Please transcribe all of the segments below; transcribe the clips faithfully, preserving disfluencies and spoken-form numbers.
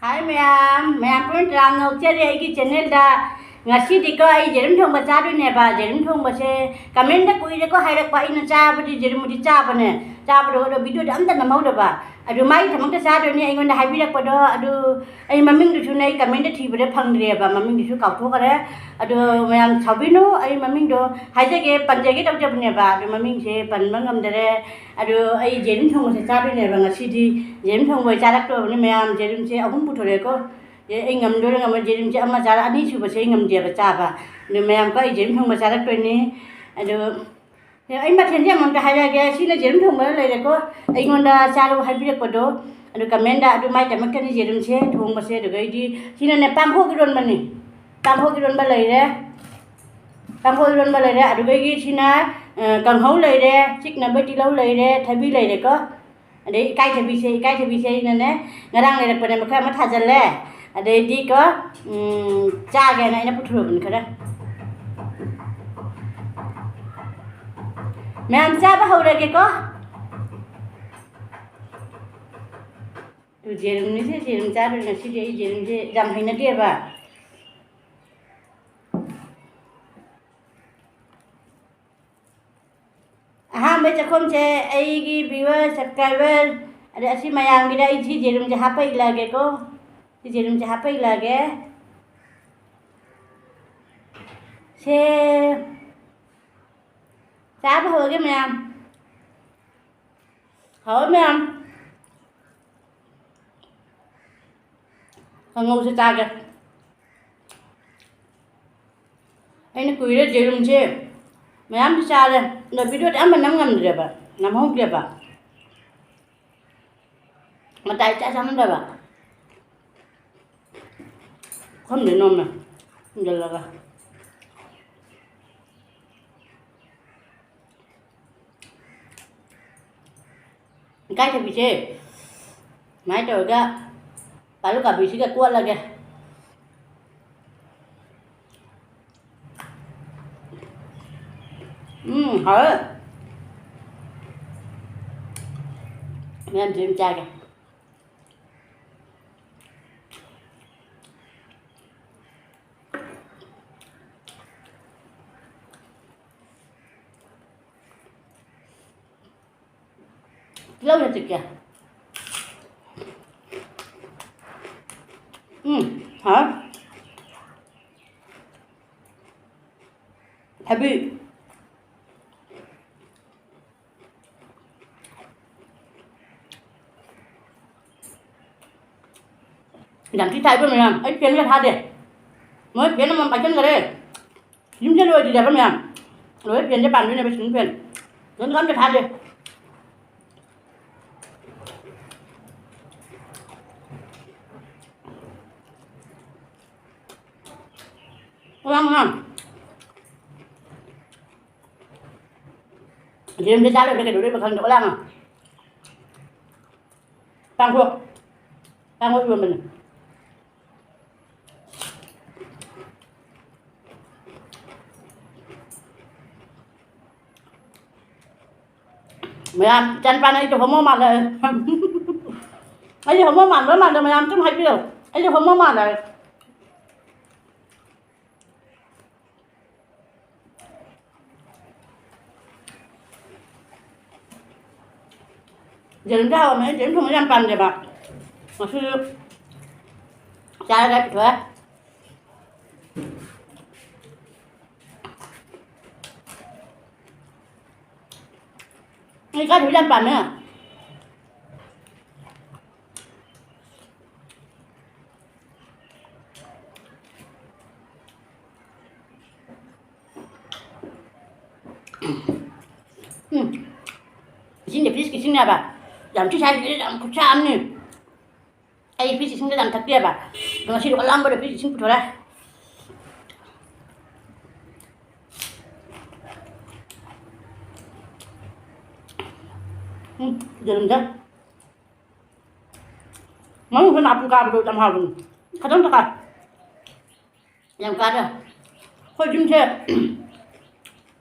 ꯍꯥꯏ ꯃꯌꯥꯝ, ꯃꯌꯥꯝ ꯄꯨꯝꯅ ꯇꯔꯥꯝꯅ ꯑꯣꯛꯆꯔꯤ ꯑꯩꯒꯤ channelꯗ꯫ ꯉꯁꯤꯗꯤꯀꯣ ꯑꯩ ꯌꯦꯔꯨꯝ ꯊꯣꯡꯕ ꯆꯥꯗꯣꯏꯅꯦꯕ꯫ ꯌꯦꯔꯨꯝ ꯊꯣꯡꯕꯁꯦ commentꯇ ꯀꯨꯏꯔꯦꯀꯣ ꯍꯥꯏꯔꯛꯄ, ꯑꯩꯅ ꯆꯥꯕꯗꯤ ꯌꯦꯔꯨꯝꯕꯨꯗꯤ ꯆꯥꯕꯅꯦ, ꯆꯥꯕꯗꯣ ꯑꯗꯣ videoꯗꯤ ꯑꯝꯇ ꯅꯝꯍꯧꯗꯕ꯫ ꯑꯗꯨ ꯃꯥꯒꯤꯗꯃꯛꯇ ꯆꯥꯗꯣꯏꯅꯦ ꯑꯩꯉꯣꯟꯗ ꯍꯥꯏꯕꯤꯔꯛꯄꯗꯣ꯫ ꯑꯗꯨ ꯑꯩ ꯃꯃꯤꯡꯗꯨꯁꯨꯅꯦ ꯑꯩ commentꯇ ꯊꯤꯕꯗ ꯐꯪꯗ꯭ꯔꯦꯕ, ꯃꯃꯤꯡꯗꯨꯁꯨ ꯀꯥꯎꯊꯣꯛꯈ꯭ꯔꯦ꯫ ꯑꯗꯣ ꯃꯌꯥꯝ ꯁꯥꯎꯕꯤꯅꯨ, ꯑꯩ ꯃꯃꯤꯡꯗꯣ ꯍꯥꯏꯖꯒꯦ, ꯄꯟꯖꯒꯦ ꯇꯧꯖꯕꯅꯦꯕ, ꯑꯗꯣ ꯃꯃꯤꯡꯁꯦ ꯄꯟꯕ ꯉꯝꯗꯔꯦ꯫ ꯑꯗꯣ ꯑꯩ ꯌꯦꯔꯨꯝ ꯊꯣꯡꯕꯁꯦ ꯆꯥꯗꯣꯏꯅꯦꯕ ꯉꯁꯤꯗꯤ꯫ ꯌꯦꯔꯨꯝ ꯊꯣꯡꯕ ꯑꯣꯏ ꯆꯥꯔꯛꯇꯣꯔꯕꯅꯤ ꯃꯌꯥꯝ꯫ ꯌꯦꯔꯨꯝꯁꯦ ꯑꯍꯨꯝ ꯄꯨꯊꯣꯔꯛꯑꯦꯀꯣ꯫ ꯑꯦ, ꯑꯩ ꯉꯝꯗꯣꯏꯔ ꯉꯝꯃꯣꯏ, ꯌꯦꯔꯨꯝꯁꯦ ꯑꯃ ꯆꯥꯔ ꯑꯅꯤ ꯁꯨꯕꯁꯦ ꯑꯩ ꯉꯝꯗꯦꯕ ꯆꯥꯕ꯫ ꯑꯗꯣ ꯃꯌꯥꯝ ꯀꯣ ꯑꯩ ꯌꯦꯔꯨꯝ ꯊꯣꯡꯕ ꯆꯥꯔꯛꯇꯣꯏꯅꯤ꯫ ꯑꯗꯣ ꯑꯩ ꯃꯊꯦꯜꯁꯦ ꯑꯃꯃꯝꯇ ꯍꯥꯏꯔꯛꯑꯒꯦ꯫ ꯁꯤꯅ ꯌꯦꯔꯨꯝ ꯊꯣꯡꯕ ꯂꯩꯔꯦꯀꯣ, ꯑꯩꯉꯣꯟꯗ ꯆꯥꯔꯣ ꯍꯥꯏꯕꯤꯔꯛꯄꯗꯣ꯫ ꯑꯗꯣ commentꯗ ꯑꯗꯨ ꯃꯥꯏ ꯇꯝꯃꯛꯀꯅꯤ ꯌꯦꯔꯨꯝꯁꯦ ꯊꯣꯡꯕꯁꯦ꯫ ꯑꯗꯨꯒꯩꯗꯤ ꯁꯤꯅꯅꯦ ꯄꯥꯡꯈꯣꯛ ꯏꯔꯣꯟꯕꯅꯤ꯫ ꯄꯥꯡꯈꯣꯛ ꯏꯔꯣꯟꯕ ꯂꯩꯔꯦ꯫ ꯄꯥꯡꯈꯣꯛ ꯏꯔꯣꯟꯕ ꯂꯩꯔꯦ꯫ ꯑꯗꯨꯗꯒꯤ ꯁꯤꯅ, ꯑ, ꯀꯥꯡꯍꯧ ꯂꯩꯔꯦ, ꯆꯤꯛꯅꯕ ꯇꯤꯜꯍꯧ ꯂꯩꯔꯦ, ꯊꯕꯤ ꯂꯩꯔꯦꯀꯣ꯫ ꯑꯗꯩ ꯏꯀꯥꯏꯊꯕꯤꯁꯦ, ꯏꯀꯥꯏꯊꯕꯤꯁꯦ ꯑꯩꯅꯅꯦ ꯉꯔꯥꯡ ꯂꯩꯔꯛꯄꯅꯦ, ꯃꯈꯔ ꯑꯃ ꯊꯥꯖꯜꯂꯦ꯫ ꯑꯗꯩꯗꯤꯀꯣ, ꯎꯝ, ꯆꯥꯒꯦꯅ ꯑꯩꯅ ꯄꯨꯊꯣꯔꯛꯄꯅꯤ ꯈꯔ꯫ ꯃꯌꯥꯝ ꯆꯥꯕ ꯍꯧꯔꯒꯦꯀꯣ꯫ ꯌꯦꯔꯨꯝꯅꯤꯁꯦ, ꯌꯦꯔꯨꯝ ꯆꯥꯗꯣꯏꯅꯦ ꯉꯁꯤꯗꯤ꯫ ꯑꯩ ꯌꯦꯔꯨꯝꯁꯦ ꯌꯥꯝ ꯍꯩꯅꯗꯦꯕ꯫ ꯑꯍꯥꯟꯕ ꯆꯥꯛꯈꯨꯝꯁꯦ ꯑꯩꯒꯤ viewer, subscriber, ꯑꯗꯩ ꯑꯁꯤ ꯃꯌꯥꯝꯒꯤꯗ ꯑꯩ ꯁꯤ ꯌꯦꯔꯨꯝꯁꯦ ꯍꯥꯞꯄ ꯏꯜꯂꯛꯑꯒꯦꯀꯣ꯫ ꯁꯤ ꯌꯦꯔꯨꯝꯁꯦ ꯍꯥꯞꯄ ꯏꯜꯂꯛꯑꯒꯦ꯫ ꯁꯦ, ꯆꯥꯕ ꯍꯧꯔꯒꯦ ꯃꯌꯥꯝ꯫ ꯍꯥꯎꯋꯦ ꯃꯌꯥꯝ꯫ ꯀꯥꯡꯉꯧꯁꯦ ꯆꯥꯒꯦ꯫ ꯑꯩꯅ ꯀꯨꯏꯔꯦ ꯌꯦꯔꯨꯝꯁꯦ ꯃꯌꯥꯝꯗꯤ ꯆꯥꯔꯦ, ꯑꯗꯣ videoꯗꯤ ꯑꯃ ꯅꯝ ꯉꯝꯗ꯭ꯔꯦꯕ, ꯅꯝꯍꯧꯗ꯭ꯔꯦꯕ꯫ ꯃꯇꯥꯏ ꯏꯆꯥ ꯆꯥꯃꯟꯗꯕ꯫ ꯈꯝꯗꯦ ꯅꯣꯝꯃꯦ꯫ ꯍꯨꯟꯖꯜꯂꯒ꯫ ꯏꯀꯥꯏꯊꯕꯤꯁꯦ ꯁꯨꯃꯥꯏꯅ ꯇꯧꯔꯒ ꯄꯥꯂꯨ ꯀꯥꯕꯤꯁꯤꯒ ꯀꯣꯠꯂꯒꯦ꯫ ꯎꯝ, ꯍꯥꯎꯋꯦ꯫ ꯃꯌꯥꯝꯁꯨ ꯑꯗꯨꯝ ꯆꯥꯒꯦ꯫ ꯇꯤꯜꯍꯧꯁꯦ ꯆꯤꯛꯀꯦ꯫ ꯎꯝ, ꯍꯥꯎꯋꯦ꯫ ꯊꯕꯤ꯫ ꯌꯥꯝ ꯊꯤ ꯊꯥꯏꯕ ꯃꯌꯥꯝ꯫ ꯑꯩ ꯐꯦꯟꯒ ꯊꯥꯗꯦ꯫ ꯃꯣꯏ ꯐꯦꯟ ꯑꯃꯃꯝ ꯄꯥꯏꯁꯟꯈꯔꯦ꯫ ꯌꯨꯝꯁꯦ ꯂꯣꯏꯗ꯭ꯔꯤꯗꯕ ꯃꯌꯥꯝ꯫ ꯂꯣꯏ ꯐꯦꯟꯁꯦ ꯄꯥꯟꯗꯣꯏꯅꯦꯕ, ꯁꯤꯂꯤꯡ ꯐꯦꯟ꯫ ꯐꯦꯟꯒ ꯑꯝꯇ ꯊꯥꯗꯦ꯫ ꯑꯣꯂꯥꯡ ꯑꯉꯥꯡ꯫ ꯌꯦꯔꯨꯝꯁꯦ ꯆꯥ ꯂꯣꯏꯔꯦ, ꯀꯩꯗꯧꯗꯣꯏꯕ ꯈꯪꯗꯦ, ꯑꯣꯂꯥꯡ ꯑꯉꯥꯡ꯫ ꯄꯥꯡꯈꯣꯛ꯫ ꯄꯥꯡꯈꯣꯛ ꯌꯣꯟꯕꯅꯦ꯫ ꯃꯌꯥꯝ, ꯏꯆꯥꯅꯨꯄꯥꯅ ꯑꯩꯁꯦ ꯍꯣꯃꯣ ꯃꯥꯜꯂꯦ꯫ ꯑꯩꯁꯦ ꯍꯣꯃꯣ ꯃꯥꯟꯕ꯭ꯔꯥ ꯃꯥꯟꯗ꯭ꯔꯥ ꯃꯌꯥꯝ ꯑꯗꯨꯝ ꯍꯥꯏꯕꯤꯌꯣ꯫ ꯑꯩꯁꯦ ꯍꯣꯃꯣ ꯃꯥꯜꯂꯦ꯫ ꯌꯦꯔꯨꯝꯁꯦ ꯍꯥꯎꯔꯝꯃꯦ꯫ ꯑꯩ ꯌꯦꯔꯨꯝ ꯊꯣꯡꯕ ꯌꯥꯝ ꯄꯥꯝꯖꯕ꯫ ꯉꯁꯤꯁꯨ ꯆꯥꯔꯒ ꯄꯨꯊꯣꯛꯑꯦ꯫ ꯑꯩ ꯆꯥꯗꯕ ꯌꯥꯝ ꯄꯥꯝꯃꯦ꯫ ꯎꯝ꯫ ꯏꯁꯤꯡꯁꯦ ꯐ꯭ꯔꯤꯖꯀꯤ ꯏꯁꯤꯡꯅꯦꯕ꯫ ꯌꯥꯝ ꯊꯤ ꯁꯥꯏ, ꯌꯥꯝ ꯈꯨꯠꯁꯥ ꯑꯃꯅꯤ꯫ ꯑꯩ ꯐ꯭ꯔꯤꯖ ꯏꯁꯤꯡꯗ ꯌꯥꯝ ꯊꯛꯇꯦꯕ꯫ ꯑꯗꯣ ꯉꯁꯤꯗꯤ ꯑꯣꯂꯥꯡꯕꯗ ꯐ꯭ꯔꯤꯖ ꯏꯁꯤꯡ ꯄꯨꯊꯣꯔꯛꯑꯦ꯫ ꯎꯝ, ꯌꯦꯔꯨꯝꯁꯦ꯫ ꯃꯅꯨꯡꯗ ꯅꯥꯄꯤ ꯀꯥꯕꯗꯣ ꯌꯥꯝ ꯍꯥꯎꯕꯅꯤ꯫ ꯈꯤꯇꯪ ꯊꯛꯀꯥꯏ꯫ ꯌꯥꯝ ꯀꯥꯟꯅ ꯑꯩꯈꯣꯏ ꯌꯨꯝꯁꯦ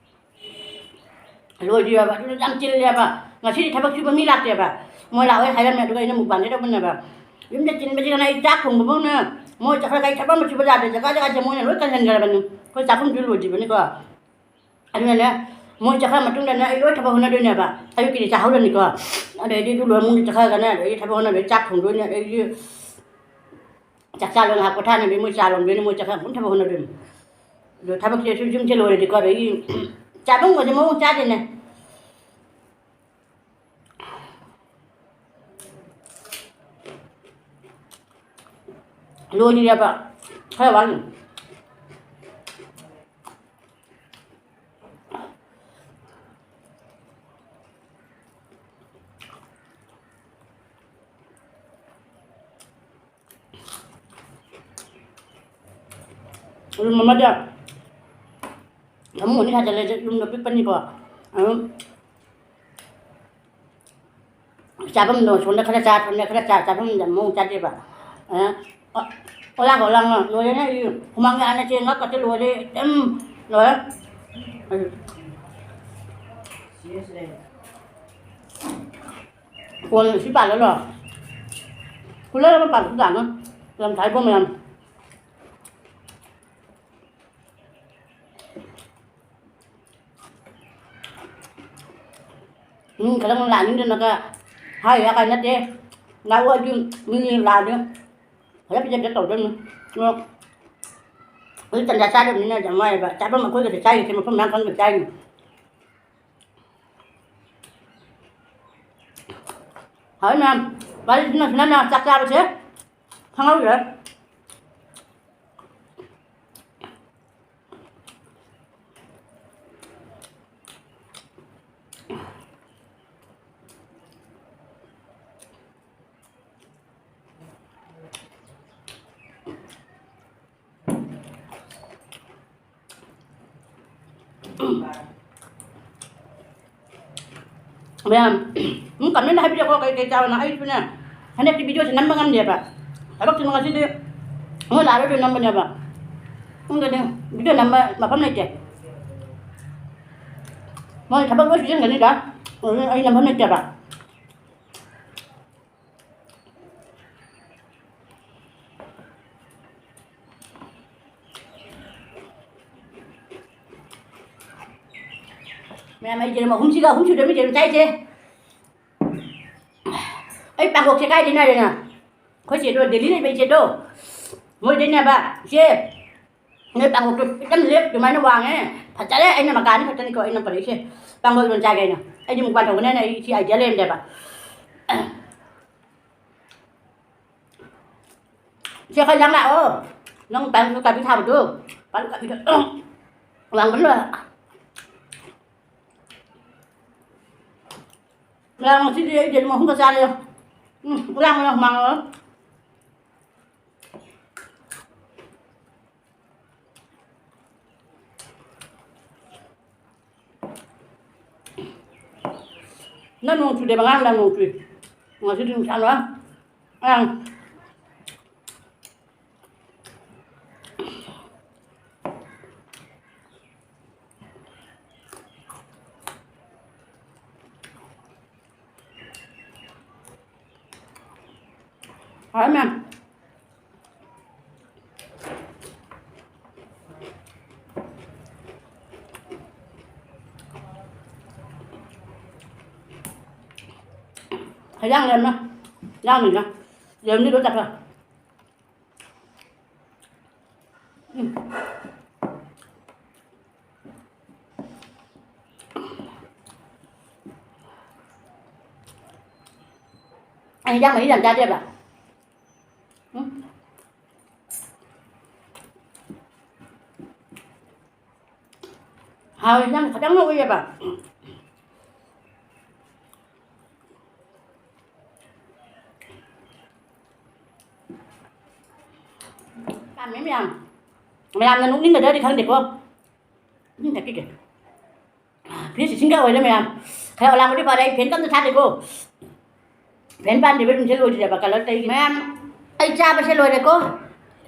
ꯂꯣꯏꯗ꯭ꯔꯤꯕ, ꯑꯗꯨꯅ ꯌꯥꯝ ꯆꯤꯜꯂꯦꯕ꯫ ꯉꯁꯤꯗꯤ ꯊꯕꯛ ꯁꯨꯕ ꯃꯤ ꯂꯥꯛꯇꯦꯕ꯫ ꯃꯣꯏ ꯂꯥꯛꯑꯣꯏ ꯍꯥꯏꯔꯝꯃꯦ, ꯑꯗꯨꯒ ꯑꯩꯅ ꯃꯨꯛꯕꯥꯡꯁꯦ ꯇꯧꯕꯅꯦꯕ꯫ ꯌꯨꯝꯗ ꯆꯤꯟꯕꯁꯤꯗꯅ ꯑꯩ ꯆꯥꯛ ꯊꯣꯡꯕꯐꯥꯎꯅꯦ, ꯃꯣꯏ ꯆꯠꯈ꯭ꯔꯒ ꯑꯩ ꯊꯕꯛ ꯑꯃ ꯁꯨꯕ ꯌꯥꯗ꯭ꯔꯦ꯫ ꯖꯒꯥ ꯖꯒꯥꯁꯦ ꯃꯣꯏꯅ ꯂꯣꯏ ꯀꯟꯁꯤꯟꯈ꯭ꯔꯕꯅꯤ꯫ ꯑꯩꯈꯣꯏ ꯆꯥꯛꯈꯨꯝꯁꯨ ꯂꯣꯏꯗ꯭ꯔꯤꯕꯅꯤꯀꯣ꯫ ꯑꯗꯨꯅꯅꯦ, ꯃꯣꯏ ꯆꯠꯈ꯭ꯔ ꯃꯇꯨꯡꯗꯅꯦ ꯑꯩ ꯂꯣꯏ ꯊꯕꯛ ꯍꯣꯠꯅꯗꯣꯏꯅꯦꯕ꯫ ꯑꯌꯨꯛꯀꯤꯗꯤ ꯆꯥꯍꯧꯔꯅꯤꯀꯣ꯫ ꯑꯗꯩꯗꯤ ꯑꯗꯨ ꯂꯣꯏꯔ ꯃꯇꯨꯡꯗ ꯆꯠꯈ꯭ꯔꯒꯅꯦ ꯑꯗꯩꯗꯤ ꯊꯕꯛ ꯍꯣꯠꯅꯗꯣꯏ, ꯆꯥꯛ ꯊꯣꯡꯗꯣꯏꯅꯦ, ꯑꯗꯩꯗꯤ ꯆꯥꯛ ꯆꯥ ꯂꯣꯏꯔ ꯉꯥꯏꯍꯥꯛ ꯄꯣꯊꯥꯅꯕꯤ ꯃꯣꯏ ꯆꯥ ꯂꯣꯟꯗꯣꯏꯅꯦ, ꯃꯣꯏ ꯆꯠꯈ꯭ꯔ ꯑꯗꯨꯝ ꯊꯕꯛ ꯍꯣꯠꯅꯗꯣꯏꯅꯤ꯫ ꯑꯗꯣ ꯊꯕꯛꯁꯦ ꯁꯨꯝ ꯌꯨꯝꯁꯦ ꯂꯣꯏꯔꯗꯤꯀꯣ ꯑꯗꯩꯗꯤ ꯆꯥꯐꯝꯒꯁꯦ ꯃꯑꯣꯡ ꯆꯥꯗꯦꯅꯦ꯫ ꯂꯣꯏꯗ꯭ꯔꯤꯑꯕ, ꯈꯔ ꯋꯥꯠꯂꯤ꯫ ꯔꯨꯝ ꯑꯃꯗ ꯐꯃꯨꯡ ꯑꯅꯤ ꯁꯥꯖꯜꯂꯦ, ꯌꯨꯝꯗꯣ ꯄꯤꯛꯄꯅꯤꯀꯣ꯫ ꯑꯗꯨꯝ ꯆꯥꯐꯝꯗꯣ ꯁꯣꯝꯗ ꯈꯔ ꯆꯥ, ꯁꯣꯝꯗ ꯈꯔ ꯆꯥ, ꯆꯥꯐꯝꯗ ꯃꯑꯣꯡ ꯆꯥꯗꯦꯕ꯫ ꯑ, ꯑ, ꯑꯣꯂꯥꯡ ꯑꯣꯂꯥꯡ ꯂꯣꯏꯔꯦꯅꯦ ꯑꯩ꯫ ꯍꯨꯃꯥꯡ ꯌꯥꯅ ꯆꯦꯟ ꯉꯛꯀꯁꯦ ꯂꯣꯏꯔꯦ꯫ ꯑꯗꯨꯝ ꯂꯣꯏꯔꯦ꯫ ꯑꯩ ꯀꯣꯟ ꯁꯤ ꯄꯥꯜꯂ ꯂꯣꯏꯔꯦ꯫ ꯀꯨꯂꯔ ꯑꯃ ꯄꯥꯜꯂꯁꯨ ꯌꯥꯅꯤ꯫ ꯌꯥꯝ ꯁꯥꯏꯕꯣ ꯃꯌꯥꯝ꯫ ꯃꯤ ꯈꯔ ꯑꯃ ꯂꯥꯛꯅꯤꯡꯗꯅꯒ ꯍꯥꯏ ꯌꯥ ꯀꯥꯏ ꯅꯠꯇꯦ꯫ ꯂꯥꯛꯑꯣ ꯑꯩꯗꯤ ꯃꯤ ꯂꯥꯛꯑꯗꯤ ꯐꯖ ꯐꯖꯕ ꯇꯧꯗꯣꯏꯅꯤ꯫ ꯑꯗꯣ ꯑꯩ ꯇꯟꯖꯥ ꯆꯥꯗꯕꯅꯤꯅ ꯌꯥꯝ ꯋꯥꯏꯑꯦꯕ꯫ ꯆꯥꯐꯝ ꯑꯩꯈꯣꯏꯒꯁꯦ ꯆꯥꯏꯔꯤꯁꯦ ꯃꯐꯝ ꯃꯌꯥꯝ ꯈꯪꯗ ꯆꯥꯏꯅꯤ꯫ ꯍꯣꯏ ꯃꯌꯥꯝ, ꯋꯥꯔꯤꯁꯤꯅ ꯁꯨꯃꯥꯏꯅ ꯆꯥꯛ ꯆꯥꯕꯁꯦ ꯈꯪꯍꯧꯗ꯭ꯔꯦ꯫ ꯃꯌꯥꯝ, ꯎꯝ, comment ꯍꯥꯏꯕꯤꯔꯛꯑꯣ, ꯀꯩ ꯀꯩ ꯆꯥꯕꯅꯣ? ꯑꯩꯁꯨꯅꯦ, ꯍꯟꯗꯛꯇꯤ videoꯁꯦ ꯅꯝꯕ ꯉꯝꯗꯦꯕ꯫ ꯊꯕꯛꯁꯤꯅ ꯉꯁꯤꯗꯤ ꯃꯣꯏ ꯂꯥꯛꯑꯔꯣꯏꯗꯣꯏ ꯅꯝꯕꯅꯦꯕ꯫ ꯈꯪꯗꯦꯅꯦ, video ꯅꯝꯕ ꯃꯐꯝ ꯂꯩꯇꯦ꯫ ꯃꯣꯏ ꯊꯕꯛ ꯂꯣꯏ ꯁꯨꯖꯤꯟꯒꯅꯤꯗ꯫ ꯑꯗꯨꯅ ꯑꯩ ꯅꯝꯐꯝ ꯂꯩꯇꯦꯕ꯫ ꯃꯌꯥꯝ, ꯑꯩ ꯌꯦꯔꯨꯝ ꯑꯍꯨꯝꯁꯤꯒ ꯑꯍꯨꯝ ꯁꯨꯗ꯭ꯔꯕꯅꯤ ꯌꯦꯔꯨꯝ ꯆꯥꯏꯁꯦ꯫ ꯑꯩ ꯄꯥꯡꯈꯣꯛꯁꯦ ꯀꯥꯏꯗꯩꯅꯣ ꯍꯥꯏꯔꯦꯅ? ꯑꯩꯈꯣꯏ ꯆꯦꯗꯣ, ꯗꯦꯜꯂꯤ ꯂꯩꯕ ꯏꯆꯦꯗꯣ, ꯃꯣꯏꯗꯩꯅꯦꯕ꯫ "ꯏꯆꯦ, ꯅꯣꯏ ꯄꯥꯡꯈꯣꯛꯇꯣ ꯈꯤꯇꯪ ꯂꯦꯞ ꯑꯗꯨꯃꯥꯏꯅ ꯋꯥꯡꯉꯦ, ꯐꯖꯔꯦ꯫ ꯑꯩꯅ ꯃꯀꯥꯅꯤ ꯈꯛꯇꯅꯤꯀꯣ ꯑꯩꯅ ꯄꯨꯔꯛꯏꯁꯦ, ꯄꯥꯡꯈꯣꯛ ꯏꯔꯣꯟ ꯆꯥꯒꯦ ꯍꯥꯏꯅ꯫ ꯑꯩꯗꯤ ꯃꯨꯛꯕꯥꯡ ꯇꯧꯒꯅꯦꯅ ꯑꯩ ꯁꯤ idea ꯂꯩꯔꯝꯗꯦꯕ꯫ ꯏꯆꯦ, ꯈꯔ ꯌꯥꯝ ꯂꯥꯛꯑꯣ꯫ ꯅꯪ ꯄꯥꯡꯈꯣꯛ ꯀꯥꯕꯤ ꯊꯥꯕꯗꯣ, ꯄꯥꯡꯈꯣꯛ ꯀꯥꯕꯤꯗꯣ ꯋꯥꯡꯕꯅ ꯂꯣꯏꯔꯦ꯫ ꯉꯔꯥꯡ ꯉꯁꯤꯗꯤ ꯑꯩ ꯌꯦꯔꯨꯝ ꯑꯍꯨꯝꯒ ꯆꯥꯔꯦ꯫ ꯎꯝ, ꯏꯔꯥꯡ ꯃꯅ ꯍꯨꯃꯥꯡ ꯂꯧꯔꯦ꯫ ꯅꯪ ꯅꯣꯡ ꯆꯨꯗꯦꯕ, ꯉꯔꯥꯡ ꯅꯨꯡꯗꯥꯡ ꯅꯣꯡ ꯆꯨꯏ꯫ ꯉꯁꯤꯗꯤ ꯅꯨꯡꯁꯥ ꯂꯣꯏꯔꯦ꯫ ꯉꯔꯥꯡ ꯍꯥꯎꯔꯦ ꯃꯌꯥꯝ꯫ ꯍꯩꯖꯥꯡ ꯂꯩꯔꯝꯃꯦ꯫ ꯌꯥꯝꯃꯤꯅ꯫ ꯌꯦꯔꯨꯝꯗꯤ ꯂꯣꯏ ꯆꯠꯈ꯭ꯔꯦ꯫ ꯎꯝ꯫ ꯑꯩ ꯍꯤꯟꯖꯥꯡ ꯃꯍꯤ ꯌꯥꯝ ꯆꯥꯗꯦꯕ꯫ ꯎꯝ꯫ ꯍꯥꯎꯋꯦ, ꯍꯤꯟꯖꯥꯡ ꯈꯇꯪ ꯅꯣꯛꯏꯌꯦꯕ꯫ ꯄꯥꯝꯃꯦ ꯃꯌꯥꯝ꯫ ꯃꯌꯥꯝꯅ ꯅꯣꯛꯅꯤꯡꯒꯗ꯭ꯔꯗꯤ ꯈꯪꯗꯦꯀꯣ꯫ ꯅꯣꯛꯅꯤꯡ ꯇꯥꯛꯄꯤꯒꯦ꯫ ꯐ꯭ꯔꯤꯖ ꯏꯁꯤꯡꯒ ꯑꯣꯏꯔꯦ ꯃꯌꯥꯝ꯫ ꯈꯔ ꯑꯣꯂꯥꯡꯕꯗꯤ ꯐꯔꯦ, ꯑꯩ ꯐꯦꯟ ꯀꯟꯅ ꯊꯥꯗꯦꯀꯣ꯫ ꯐꯦꯟ ꯄꯥꯟꯗ꯭ꯔꯤꯕ ꯔꯨꯝꯁꯦ ꯂꯣꯏꯗ꯭ꯔꯤꯕ ꯀꯂꯔ ꯇꯩꯔꯤ꯫ ꯃꯌꯥꯝ, ꯑꯩ ꯆꯥꯕꯁꯦ ꯂꯣꯏꯔꯦꯀꯣ꯫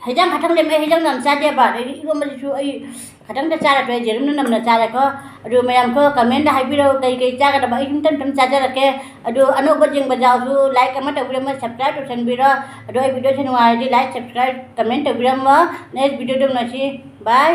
ꯍꯩꯖꯥꯡ ꯈꯇꯪ ꯂꯦꯝꯃꯦ, ꯍꯩꯖꯥꯡ ꯌꯥꯝ ꯆꯥꯗꯦꯕ꯫ ꯑꯗꯩꯗꯤ ꯏꯔꯣꯝꯕꯁꯤꯁꯨ ꯑꯩ ꯈꯇꯪꯗ ꯆꯥꯔꯛꯇ꯭ꯔꯦ, ꯌꯦꯔꯨꯝꯅ ꯅꯝꯅ ꯆꯥꯔꯦꯀꯣ꯫ ꯑꯗꯨ ꯃꯌꯥꯝ ꯀꯣ ꯀꯃꯦꯟꯗ ꯍꯥꯏꯕꯤꯔꯛꯑꯣ ꯀꯩ ꯀꯩ ꯆꯥꯒꯗꯕ, ꯑꯩ ꯁꯨꯝ ꯇꯞ ꯇꯞ ꯆꯥꯖꯔꯛꯀꯦ꯫ ꯑꯗꯨ ꯑꯅꯧꯕ ꯌꯦꯡꯕ ꯌꯥꯎꯁꯨ ꯂꯥꯏꯛ ꯑꯃ ꯇꯧꯕꯤꯔꯝꯃꯣ, ꯁꯕꯁꯀ꯭ꯔꯥꯏꯕ ꯇꯧꯁꯟꯕꯤꯔꯣ꯫ ꯑꯗꯣ ꯑꯩ ꯚꯤꯗꯤꯑꯣꯁꯦ ꯅꯨꯡꯉꯥꯏꯔꯗꯤ ꯂꯥꯏꯛ, ꯁꯕꯁꯀ꯭ꯔꯥꯏꯕ, ꯀꯃꯦꯟ ꯇꯧꯕꯤꯔꯝꯃꯣ꯫ ꯅꯦꯛꯁ ꯚꯤꯗꯤꯑꯣꯗ ꯎꯅꯁꯤ꯫ ꯕꯥꯏ꯫